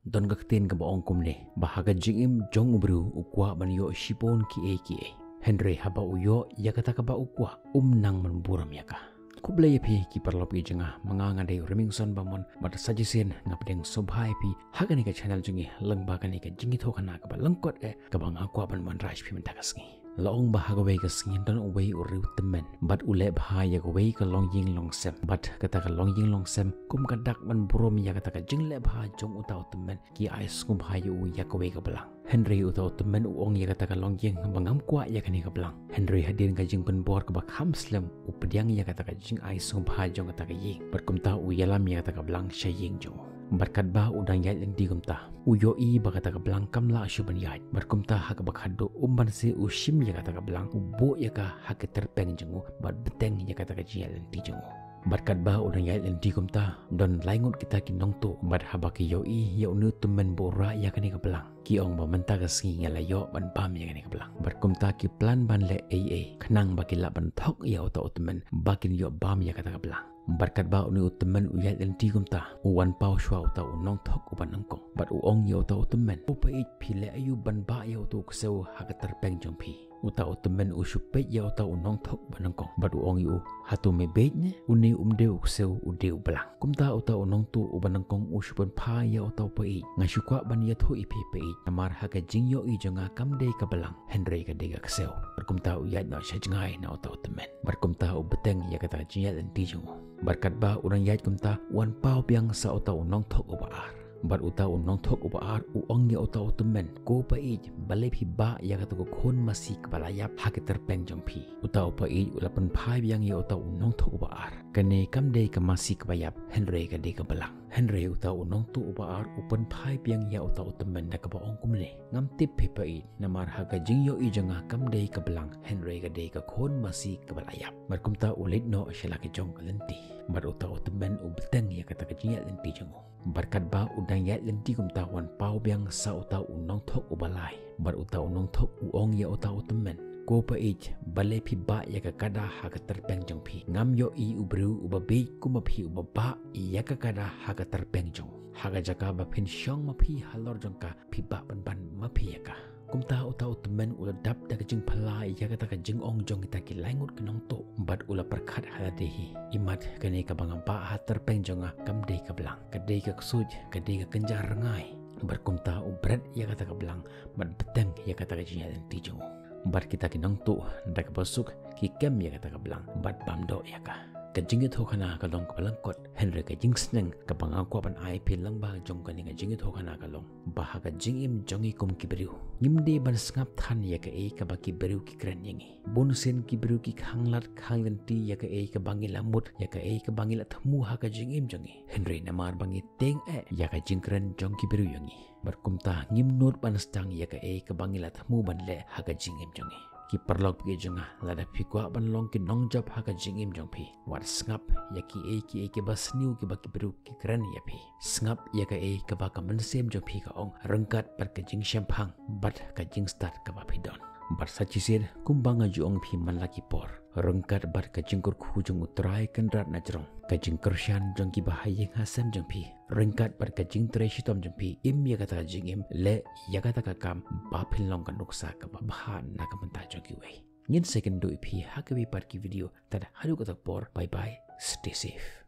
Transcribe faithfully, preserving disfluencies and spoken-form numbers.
Don ka ktien kaba ong kumne, ba ha ka jingim jong u briew u kwah ban ïoh shibun kiei kiei, hynrei haba u ïoh ïa kata kaba u kwah, um nang ban burom ïa ka. Khublei ïa phi ki paralok ki jong nga, ma nga nga dei u Remingson Bamon, bad sa shisien nga pdiang sngewbha ïa phi ha kane ka channel jong ngi lyngba kane ka jingïathuhkhana kaba lyngkot eh kaba nga kwah ban wanrah sha phi mynta ka sngi. La ong ba ha kawei ka sngi don uwei u riewtymmen bad u leh bha ïa kawei ka longïing longsem, bad kata ka longïing longsem kum ka dak ban burom ïa kata ka jingleh bha jong uta u tymmen, ki ai sngewbha ïa u ïa kawei ka blang. Hynrei uta u tymmen u ong ïa kata ka longïing ba ngam kwah ïa kane ka blang. Hynrei hadien ka jingpynbor kaba kham slem, u pdiang ïa kata ka jingai sngewbha jong kata ka ïing, bad kumta u ïalam ïa kata ka blang sha ïing jong u. Bad katba u dang ïaid lynti kumta, u ïohi ba kata ka blang kam lah shuh ban ïaid. Bad kumta ha kaba khadduh, um banse u shim ïa kata ka blang, u buh ïa ka ha ka tyrpeng jong u bad bteng ïa kata ka jingïaid lynti jong u. Bad katba u dang ïaid lynti kumta, don lai ngut kita ki nongtuh, bad haba ki ïohi ïa une u tymmen ba u rah ïa kane ka blang, ki ong ba mynta ka sngi ngi la ïoh ban bam ïa kane ka blang. Bad kumta ki plan ban leh ei ei khnang ba ki lah ban thok ïa uta u tymmen ba kin ïoh bam ïa kata ka blang. Bad katba une u tymmen u ïaid lynti kumta, u wan paw shuwa uta u nongthok uba nyngkong bad u ong ïa uta u tymmen, "Ko paid, phi leh aïu ban bah ïa uta u ksew ha ka tyrpeng jong phi?" Uta u tymmen u shu peit ïa uta u nongthok uba nyngkong bad u ong ïa u, "Hato me beit ne? Une um dei u ksew, u dei u blang." Kumta uta u nongtuh uba nyngkong u shu pynphai ïa uta u paid, "Nga shu kwah ban ïathuh ïa phi paid, namar ha ka jingïohi jong nga kam dei ka blang, hynrei ka dei ka ksew." Bad kumta u ïaid noh sha jngai na uta u tymmen. Bad kumta u bteng ïa kata ka jingïaid lynti jong u. Bad katba u dang ïaid kumta, u wan paw biang sa uta u nongthok uba ar. Bad uta u nongthok uba ar u ong ïa uta u tymmen, "Ko paid, balei phi bah ïa kata ka khun masi kaba la ïap ha ka tyrpeng jong phi?" Uta u paid u la pynphai biang ïa uta u nongthok uba ar, "Kane kam dei ka masi kaba ïap, hynrei ka dei ka blang." Hynrei uta u nongtuh uba ar u pynphai biang ïa uta u tymmen da kaba ong kumne, "Ngam tip phi paid, namar ha ka jingïohi jong nga kam dei ka blang, hynrei ka dei ka khun masi kaba la ïap." Bad kumta u leit noh sha la ka jong ka lynti. Bad uta u tymmen u bteng ïa kata ka jingïaid lynti jong u. Bad katba u dang ïaid lynti kumta, wan paw biang sa uta u nongthok uba lai. Bad uta u nongthok u ong ïa uta u tymmen, "Ko paid, balei phi bah ïa ka kada ha ka tyrpeng jong phi? Ngam ïohi u briew uba beit kum ma phi uba bah ïa ka kada ha ka tyrpeng jong u. Ha ka jaka ba phin shong ma phi halor jong ka, phi bah pynban ma phi ïa ka." Kumta uta u tymmen u la dap da ka jingphylla ïa kata ka jingong jong kita ki lai ngut ki nongtuh, bad u la pyrkhat ha lade hi, "Imat kane kaba nga bah ha tyrpeng jong nga kam dei ka blang, ka dei ka ksuid, ka dei ka kynja rngai." Bad kumta u bret ïa kata ka blang bad bteng ïa kata ka jingïaid lynti jong u. Bad kita ki nongtuh da kaba suk ki kem ïa kata ka blang bad bam doh ïa ka. Ka jingïathuhkhana ka long kaba lyngkot, hynrei ka jingsneng kaba nga kwah ban ai phi lyngba jong kane ka jingïathuhkhana ka long ba ha ka jingim jong ngi kum ki briew, ngim dei ban sngap than ïa kaei kaba ki briew ki kren ïa ngi. Bun sien ki briew ki khanglad khanglynti ïa kaei kaba ngi la mut, ïa kaei kaba ngi la thmu ha ka jingim jong ngi. Hynrei namar ba ngi tieng eh ïa ka jingkren jong ki briew ïa ngi, bad kumta ngim nud ban sdang ïa kaei kaba ngi la thmu ban leh ha ka jingim jong ngi. Ki paralok ki jong nga, lada phi kwah ban long ki nongjop ha ka jingim jong phi, wat sngap ïa kiei kiei kiba sniew kiba ki briew ki kren ïa phi. Sngap ïa kaei kaba ka mynsiem jong phi ka ong, ryngkat bad ka jingshemphang bad ka jingstad kaba phi don. Bad sa shisien, kumba nga ju ong phi man la ki por, ryngkat bad ka jingkyrkhu jong U Trai Kynrad na jrong, ka jingkyrshan jong kiba ha ïing ha sem jong phi, ryngkat bad ka jingtrei shitom jong phi, im ïa kata ka jingim, leh ïa kata ka kam ba phin long ka nuksa kaba bha na ka bynta jong kiwei. Ngin sa ïakynduh ïa phi ha kawei pat ki video. Tad haduh kata ka por, bye bye, stay safe.